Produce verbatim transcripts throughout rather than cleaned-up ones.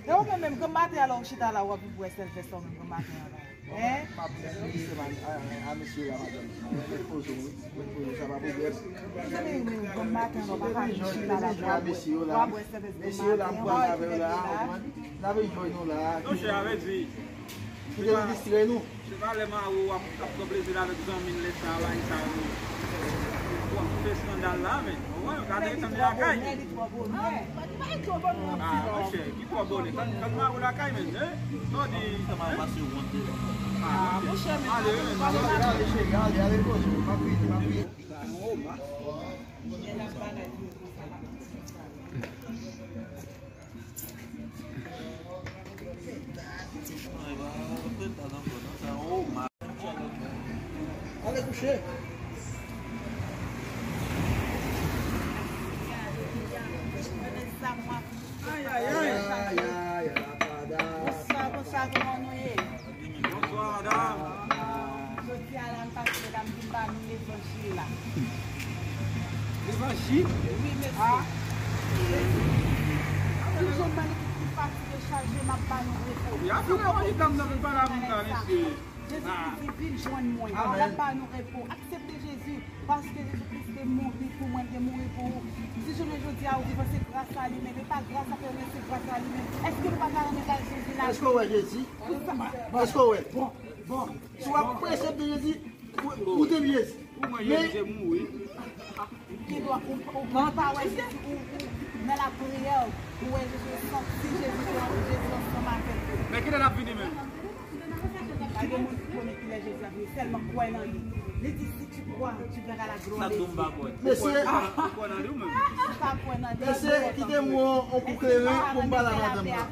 E ou menm, menm, granm maten an la, ou chita la, w ap vin bwè sèl vès la, ou menm, granm maten an la. Hein? M ap di se man, a, a, a mesye yo la, madanm. Mwen poze w, wi. Mwen poze w, sa pa pwoblèm. Mezanmi, menm, granm maten an la, ou pa ka vin chita la, w ap bwè, w ap bwè sèl vès granm maten an, w ap bwè la. N ap enjoy nou la. Monchè, a vle di, kite nou distrè nou. Se pa lè mari w ap, ap pran plezi l avèk zanmi l, lè sa a, bagay sa yo. W ap fè eskandal la, men. Ou wè, gade tan de lakay. Li twò bonè, li twò bonè. Ah, monchè, ki twò bonè? Tann, tann mari w lakay, men, hein? Sa w di, hein? Ah, monchè, men ale, men, ale, ale, ale, ale, poze w, m ap vini, m ap vini. Ale kouche. Ay, ay, ay. Ay, ay, ay, Apada. Bonswa, bonswa, kòman nou ye? Bonswa, madanm. Jodi a la, m pase la, m vin ba nou levanjil la. Levanjil? Wi, mesye. Ah. Tout jan m annik ki fatige, chaje, m ap ba nou repo. Ya, si w pa levanjil, dam nan vin pale avè m la, mesye. Jezi Kris di, vin jwenn mwen. Amèn. L ap ba nou repo. Aksepte Jezi, paske Jezi Kris te mouri pou mwen, te mouri pou ou. Si jounen jodi a ou vivan, se gras a li menm. E pa gras a pèp, men se gras a li menm. Èske nou pa ta renmen bay Jezi lavi? Èske w wè Jezi? Èske w wè? Bon, bon. Si w ap preche de Jezi, ou, ou te Jezi. Pou mwen, Jezi te mouri. Gen dwa ou, ou pa wè Jezi, ou, ou nan lapriyè, ou wè Jezi, ou santi Jezi, Jezi ansanm avèk ou. Men kilè l ap vini menm? Pa gen moun ki konnen kilè Jezi ap vini, sèlman kwè nan li. Li di, si tu crois, tu verras la gloire de Dieu. Sa tou m pa kwè. Mesye, ou kwè nan li ou menm? Si w pa kwè nan li, mesye, kite m yon kou kleren pou m pale a madanm nan.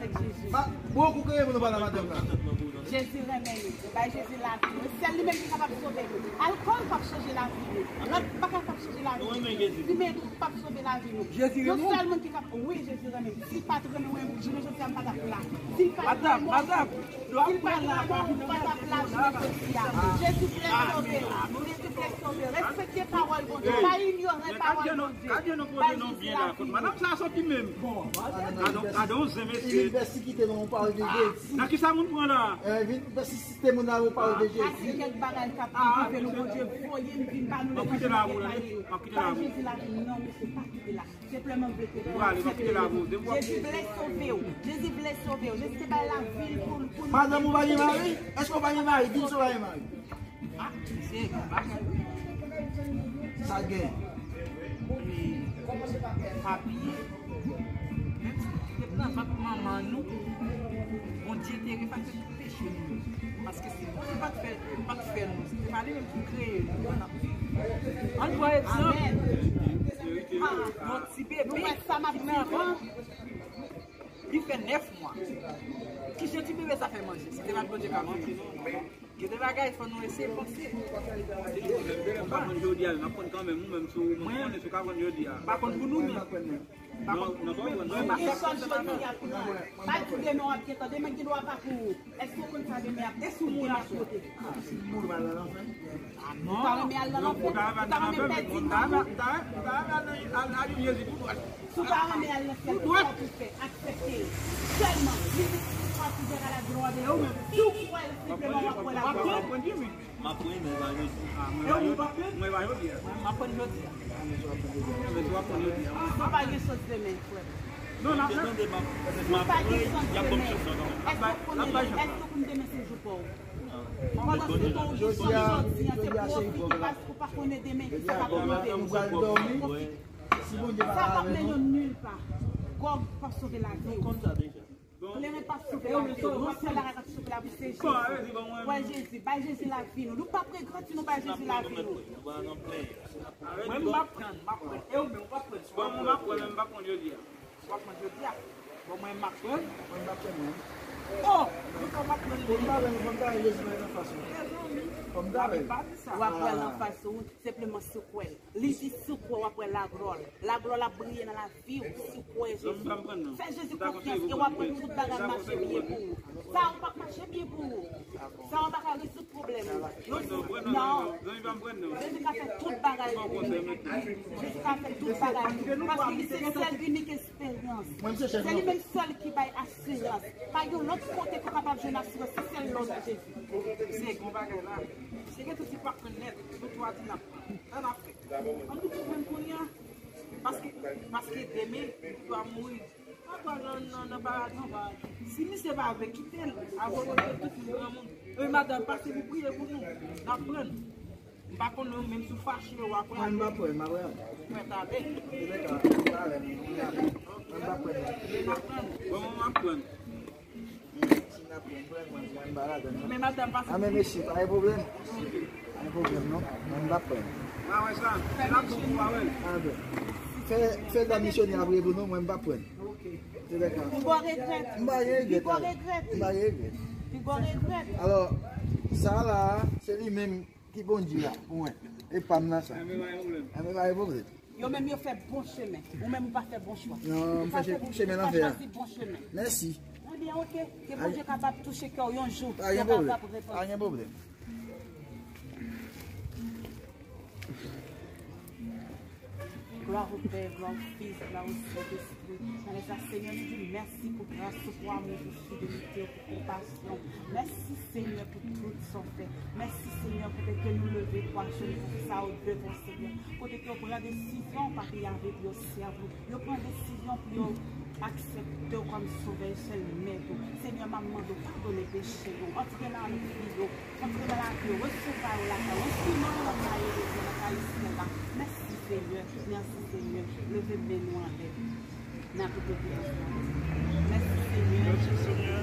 Ba, bon kou kleren pou nou pale a madanm nan. Jezi renmen nou. Bay Jezi lavi nou. Sèl li menm ki kapab sove nou. Alkòl p ap chanje lavi nou. Lòt bagay p ap chanje lavi nou. Fimen dwòg p ap sove lavi nou. Yon sèl moun ki kapab, wi, Jezi renmen m. Si l pa t renmen mwen, jounen jodi a m pa t ap la. Si l pa t renmen mwen, si l pa t renmen mwen, ou pa t ap la jounen jodi a. Jezi vle sove w. Jezi vle sove w. Respekte pawòl Bondye. Pa inyore pawòl Bondye. Bay Jezi lavi nou. Madanm sa soti menm. Bon, gade yon zen, mesye. Li vin pèsekite nou, nou pale de Jezi. Nan kisa moun pran la? Eh, vin pèsekite moun la, nou pale de Jezi. Paske kèk bagay k ap rive nou, Bondye voye m vin ba nou levanjil la, vin pale yo. Bay Jezi lavi nou, non, mesye, pa kite la. Senpleman, m vle ke nou aksepte Jezi. Jezi vle sove w. Jezi vle sove w. Jezi te bay lavi l pou, pou nou. Madanm ou pa gen mari? Èske w pa gen mari? Di m si w pa gen mari. Ah, se bagay. Sa gen. E, pa bliye, menm si nou te nan vant manman nou, Bondye te efase tout peche nou. Paske si Bondye pa t fè, pa t fè nou, si se pa li menm ki kreye nou, ann pran egzanp. Yon ti bebe ki nan vant, li fè nèf mwa. Kijan ti bebe sa fè manje? Si se pa t Bondye k ap fè. Gen de bagay fò nou eseye panse. M pa konn jodi a, m ap konn kanmenm, ou menm si w, mwen konnen si w ka konn jodi a. M pa konn pou nou menm. M pa konn pou nou menm. Mwen pa fè kòm sa nan. Pa di demen w ap gen tan, demen gen dwa pa pou ou. Èske w konn sa demen ap, e si w mouri ap pote? Ou ta renmen al nan lanfè? Ou ta renmen pèdi nanm ou? Si w ta renmen al nan syèl, sa w pou fè? Aksepte l. Li di, si tu crois, tu verras la gloire de Dieu. Si w kwè l, senpleman w ap wè laglwa. M ap pran, men pa jodi. Mwen pa jodi a. M ap pran jodi a. Mwen pa gen sans demen, frè m. Non, n ap tande, m ap, m ap pran, y ap ban m chans la kanmenm. Èske w konn demen se jou pa w? Pandan se tan w viv jodi a, se pwofite paske w pa konnen demen ki sa k ap rive. Nou pral dòmi. Si Bondye pa la avè nou. Sa p ap mennen w nil pa. Gòg p ap sove lavi w. Kleren p ap sove lavi w. Yon sèl bagay k ap sove lavi w se Jezi. Wè Jezi, bay Jezi lavi nou. Nou p ap regrèt si nou bay Jezi lavi nou. Mwen m ap pran, m ap pran. E ou menm, ou p ap pran. Bon, mwen m ap pran, men m p ap pran jodi a. W ap pran jodi a. Bon, mwen m ap pran. Mwen m ap pran mwen. Oh! Nou ka pa pran li. Fò m ta wè, fò m ta wè Jezi nan fas ou. Mezanmi. Fò m ta wè. Papi, pa di sa. W ap wè l anfas ou, senpleman sikwe l. Li di sikwe, w ap wè laglwa l. Laglwa l ap briye nan lavi w, sikwe Jezi. Fè Jezi konfyans e w ap wè tout bagay mache byen pou ou. Sa a pa mache byen pou ou. Sa a pa ka rezoud pwoblèm ou. Non. Jezi ka fè tout bagay pou ou. Jezi ka fè tout bagay pou ou. Paske li se sèl inik esperyans. Se li menm sèl ki bay asirans. Pa gen lòt kote ke w kapab jwenn asirans, se sèl lè w nan Jezi. Se gon bagay la. Se gen tout ti pa konn nèt, nou twa di n ap pran. Sa n ap fè? Ann nou tout pran kounye a. Paske, paske demen, nou va mouri. Pa pran nan, nan, nan paradis. Si misye pa vle kite l, avoye tout moun granmoun. E madanm, pase pou priye pou nou. N ap pran. M pa konn nou menm si w fache w ap rale. Mwen m pa pran, m ap rale. Mwen ta bè. Mwen pa pran. Bon, mwen m ap pran. Si n ap pran, pran, mwen, mwen m pa ladan non. Men madanm pase. A men mesye, pa gen pwoblèm. Pa gen pwoblèm non. Mwen m pa pran. A wè sa. N ap bon pou a wè. A ben. Fè, fè dam misyonè ap reponn nou, mwen m pa pran. Ok. Se lè ka. Pi gwo regrèt. M pa gen regrèt. Pi gwo regrèt. M pa gen regrèt. Pi gwo regrèt. Alò, sa la, se li menm ki Bondye a pou mwen. E pa m nan sa. Enben pa gen pwoblèm. Enben pa gen pwoblèm. Yo menm yo fè bon chemen. Ou menm ou pa fè bon chwa. Non, m fè chemen nan fè a. Ou pa chwazi bon chemen. Mèsi. Ebyen oke. Ke Bondye kapab touche kè w yon jou. Pa gen pwoblèm. Pa gen pwoblèm. Glwa o Pè, glwa o Fis, glwa o Sentespri. Nan lè sa, Senyè, nou di w mèsi pou gras ou, pou amou, pou fidelite w, pou konpasyon w. Mèsi, Senyè, pou tout sa w fè. Mèsi, Senyè, pou fè ke nou leve twa jenou konsa o devan w, Senyè. Kote ke yo pran desizyon, Papi, avèk yo sèv ou. Yo pran desizyon pou yo aksepte w kòm Sovè e sèl Mèt ou. Senyè, m ap mande w padone peche yo. Antre nan lavi yo. Antre nan lavi yo. Resevwa yo lakay ou. Enskri non yo nan kaye de Dye, nan kaye syèl la. Mèsi, Senyè. Mèsi, Senyè. Leve men nou anlè. N ap pote pou ansanm. Mèsi, Senyè. Mèsi, Senyè.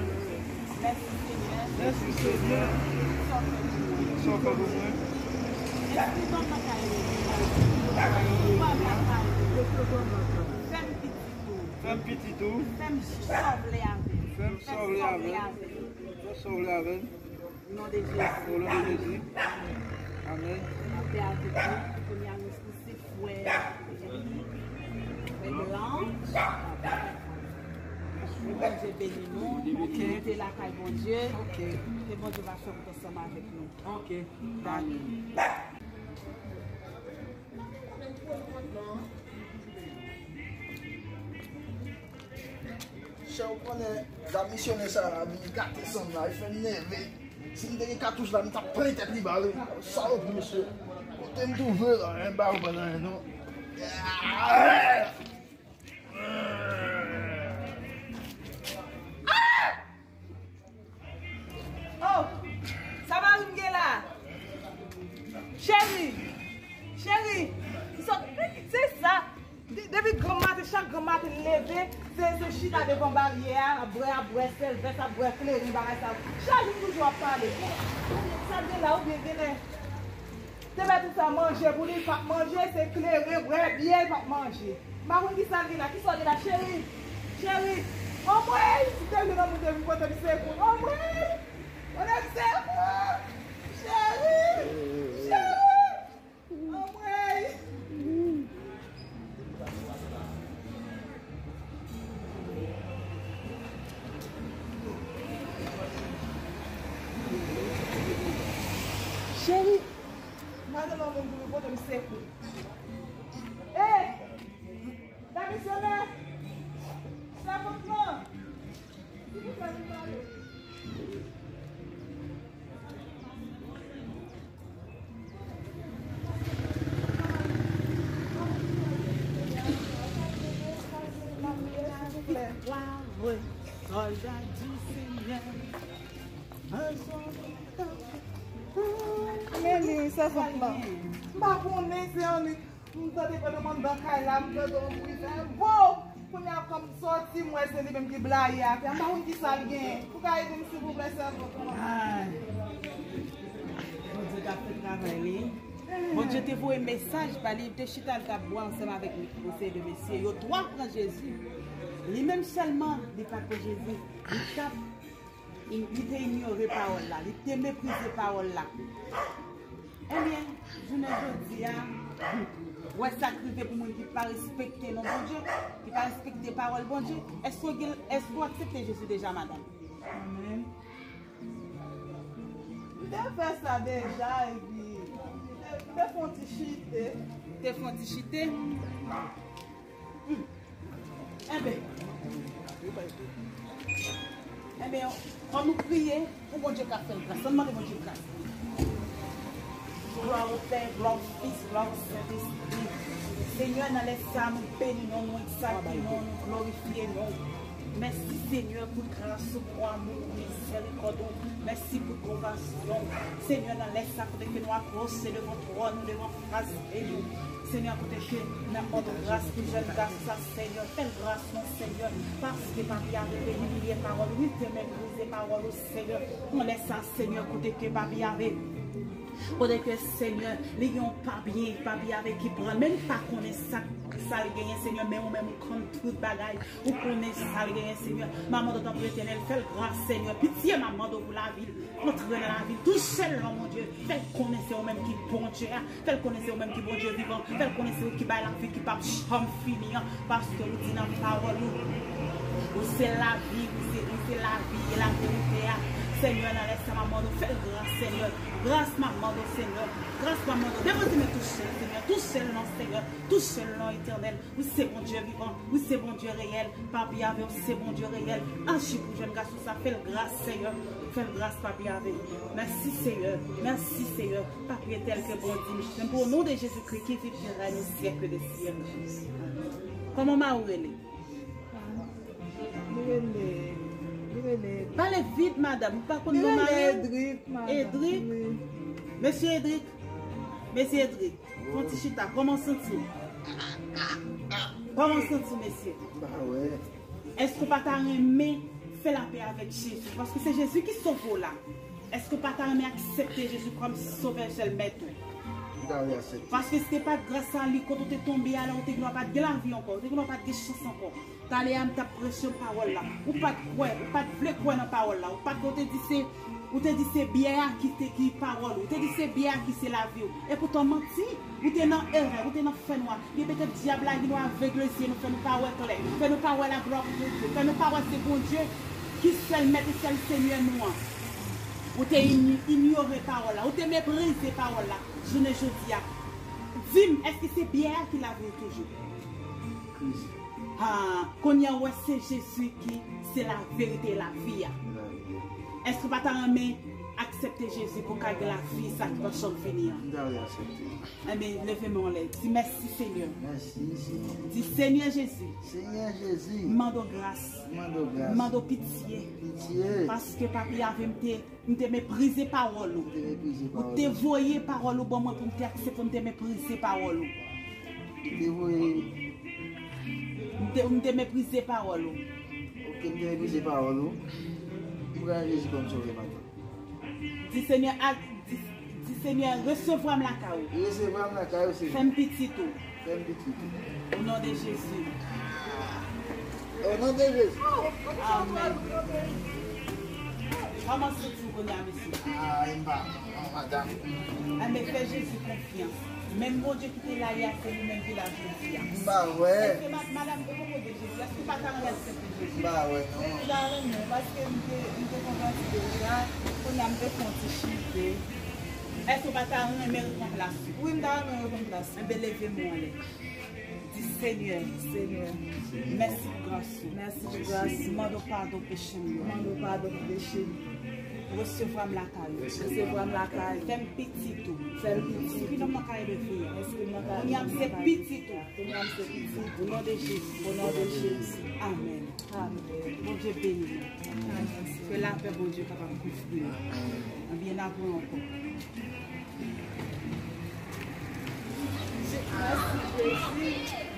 Mèsi, Senyè. Mèsi, Senyè. Sa w fè pou mwen. Sa w fè pou mwen. Enskri non m nan kaye de Dye. Resevwa m lakay ou. Resevwa m lakay ou. Fè m pitit ou. Fè m pitit ou. Fè m sòvle avè l. Fè m sòvle avè l. Fè m sòvle avè l. O non de Jezi. O non de Jezi. Amèn. Lapè avèk nou. Kounye a nou se frè Jerry. Frè Blanc. Ke Bondye beni nou. Oke. Rete lakay Bondye. Oke. Ke Bondye va fè wout ansanm avèk nou. Oke. Amèn. Chè, ou konnen, zam misyonè sa a vin gate san m la, li fè m nève. Si m te gen katouch la, m t ap plen tèt li bal, wi. Salopri, mesye. Kote m twouve la, en ba ou pa nan non. Oh! Sa mari m gen la? Cheri! Cheri! Se sa! De- Depi granm maten, chak granm maten l leve, se se chita devan baryè a, ap bwè, ap bwè sèlvès, ap bwè kleren, bagay sa yo. Chak jou toujou ap pale. Sa l gen la oubyen genlè te mèt ou fè manje pou li, l p ap manje, se kleren, bwè byè, l p ap manje. M pa konn kisa l gen la. Kisa w gen la, cheri? Cheri! Anmwey! Si te vin nan moun te vin pote m sekou. Anmwey! Pote m sekou! Cheri! Cheri! Anmwey! Cheri! M pa gen nan moun pou vin pote m sekou. Ey! Damisyonè! Sèvant lan! Silvouplè, vin pale. Silvouplè. Bravo. Sòlda di Senyè. Men li, sèvant lan. M pa konnen se annik. M tande pandan m anndan kay la, m tande yon bri fè vo! Kounye a, kòm m sòti, m wè se li menm ki blayi atè a. M pa konn kisa l genyen. Ou ka ede m, silvouplè, sèvant mwen? Ay! Bondye ka fè travay li. Bondye te voye mesaj ba li, li te chita, li t ap bwè ansanm avèk yon seri de mesye. Yo twa pran Jezi. Li menm sèlman, li pa t pran Jezi. Li t ap li te inyore pawòl la, li te meprize pawòl la. Ebyen, jounen jodi a, wè sa k rive pou moun ki pa respekte non Bondye, ki pa respekte pawòl Bondye. Èske w gen, èske w aksepte Jezi deja, madanm? Amèn. M te fè sa deja, epi m te, m te fè yon ti chite. Te fè yon ti chite? Hmm. Enben. Enben, ann nou priye pou Bondye ka fè l gras. Ann mande Bondye gras. Glwa o Pè, glwa o Fis, glwa o Sentespri. Senyè, nan lè sa, nou beni non, nou egzalte non, nou glorifye non. Mèsi, Senyè, pou gras ou, pou amou, pou mizèrikòd ou. Mèsi pou konpasyon. Senyè, nan lè sa, kote ke nou apwoche devan twòn ou, devan fas beni ou. Senyè, kote ke n ap mande gras pou jèn gason sa, Senyè, fè l gras non, Senyè, paske Papi a te imilye pawòl ou, li te meprize pawòl ou, Senyè. Nan lè sa, Senyè, kote ke Papi a, kote ke, Senyè, li gen yon pa byen, Papi a ki pran, men li pa konnen sa, sa l genyen, Senyè, men ou menm ou konn tout bagay, ou konnen sa l genyen, Senyè. M ap mande w tanpri, Etènèl, fè l gras, Senyè, pitye, m ap mande w pou lavi l. Antre nan lavi l, touche l non, Bondye. Fè l konnen se ou menm ki Bondye a. Fè l konnen se ou menm ki Bondye vivan. Fè l konnen se ou ki bay lavi ki p ap janm fini an. Paske ou di nan pawòl ou, ou se lavi, ou se, ou se lavi e laverite a. Senyè, nan lè sa, m ap mande w, fè l gras, Senyè. Gras, m ap mande w, Senyè. Gras, m ap mande w. Depoze men touche l, Senyè. Touche l non, Senyè. Touche l non, Etènèl. Ou se Bondye vivan, ou se Bondye reyèl, Papi a, ou se Bondye reyèl. Aji pou jèn gason sa, fè l gras, Senyè. Fè l gras, Papi a. Mèsi, Senyè. Mèsi, Senyè. Pa pi etènèl ke Bondye. Men pou o non de Jezikri ki viv, ki règne au siècle des siècles. Kòman mari w rele? Li rele, li rele Edric. Pale vit, madanm. Ou pa konn non mari w? Li rele Edric, madanm. Edric? Wi. Mesye Edric. Mesye Edric. Fè yon ti chita, kòman w santi w? Kòman w santi w, mesye? M pa wè. Èske w pa ta renmen fè lapè avèk Jezi? Paske se Jezi ki sove w la. Èske w pa ta renmen aksepte Jezi kòm Sovè sèl Mèt ou? M ta renmen aksepte. Paske si te pa t gras a li, kote w te tonbe a la, ou te gendwa pa t gen lavi ankò, ou te gendwa pa t gen chans ankò. Talè a m t ap preche pawòl la. Ou pa t kwè, ou pa t vle kwè nan pawòl la. Ou pa t, ou te di se, ou te di se byè a ki te, ki pawòl ou. Ou te di se byè a ki se lavi w. Epoutan manti, ou te nan erè, ou te nan fènwa. Gen petèt dyab la vin nou avegle zye nou, fè nou pa wè klè, fè nou pa wè laglwa de Dye, fè nou pa wè se Bondye ki sèl Mèt e sèl Senyè nou an. Ou te ini-, inyore pawòl la, ou te meprize pawòl la. Jounen jodi a, di m, èske se byè a ki lavi w toujou? Kris. Ha, kounye a ou wè se Jezi ki se laverite e lavi a. Èske w pa ta renmen aksepte Jezi pou w ka gen lavi sa ki p ap janm fini an? M ta renmen aksepte. Enben, leve men w anlè. Di, mèsi, Senyè. Mèsi, Senyè. Di, Senyè Jezi. Senyè Jezi. M mande w gras. M mande w gras. M mande w pitye. Pitye. Paske, Papi a, m te M te meprize pawòl ou. M te meprize pawòl ou. Ou te voye pawòl ou ban mwen pou m te aksepte, m te meprize pawòl ou. M te voye. M te, m te meprize pawòl ou. Ok, m te meprize pawòl ou. M pran Jezi kòm sovè maten. Di Senyè, a, di, di Senyè, resevwa m lakay ou. Resevwa m lakay ou, Senyè. Fè m pitit ou. Fè m pitit ou. O non de Jezi. O non de Jezi. Amèn. Kòman w santi w kounye a, mesye? Ah, m pa, non, madanm. Enben, fè Jezi konfyans. Menm Bondye ki te la yè a, se li menm ki la jodi a. M pa wè. Èske ma-, madanm, ou poko de Jezi? Èske w pa ta renmen aksepte Jezi? M pa wè, non. M ta renmen, paske m te, m te konvèti deja. Kounye a, m te fè yon ti chite. Èske w pa ta renmen repran plas ou? Wi, m ta renmen repran plas mwen. Enben, leve men w anlè. Di, Senyè, Senyè, mèsi pou gras ou. Mèsi pou gras ou. Mande w padon peche m yo. Mande w padon pou peche m. Resevwa m lakay ou. Resevwa m lakay ou. Fè m pitit ou. Fè m pitit ou. Espri m nan kay leve. Espri m nan kay leve. Kounye a m se pitit ou. Kounye a m se pitit ou. O non de Jezi. O non de Jezi. Amèn. Amèn. Bondye beni nou. Amèn. Ke lapè Bondye kapab kouvri nou. Ann byen apre ankò. Mèsi, Jezi.